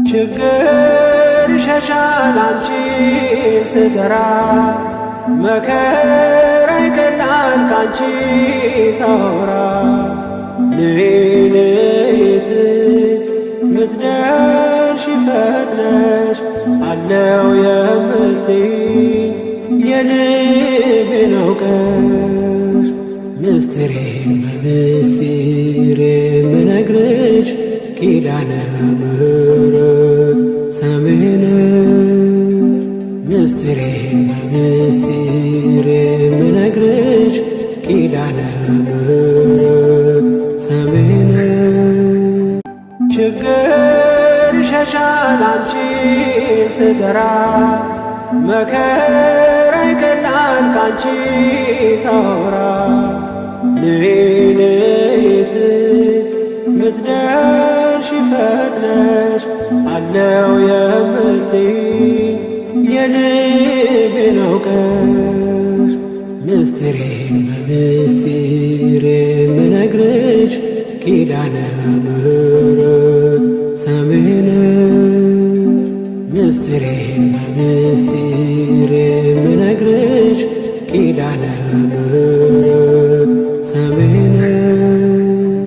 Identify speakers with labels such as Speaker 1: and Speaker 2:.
Speaker 1: ችግር ይሸሻል አንቺን ስጠራ፣ መከራ ይቀላል ካንቺ ሳወራ። ነይ ነይ ስል ምትደርሺ ፈጥነሽ፣ አለው የምትይ የልቤን አውቀሽ። ምስጢሬን በምስጢር የምነግርሽ ኪዳነ ምሕረት ሰሜነሽ። ምስጢሬን በምስጢር የምነግርሽ ኪዳነ ምሕረት ሰሜነሽ። ችግር ይሸሻል አንቺን ስጠራ፣ መከራ ይቀላል ካንቺ ሳወራ። ነይ ነይ ስል ምትደርሺ ፈጥነሽ፣ አለው የምትይ የልቤን አውቀሽ። ምስጢሬን በምስጢር የምነግርሽ ኪዳነ ምሕረት ሰሜነሽ። ምስጢሬን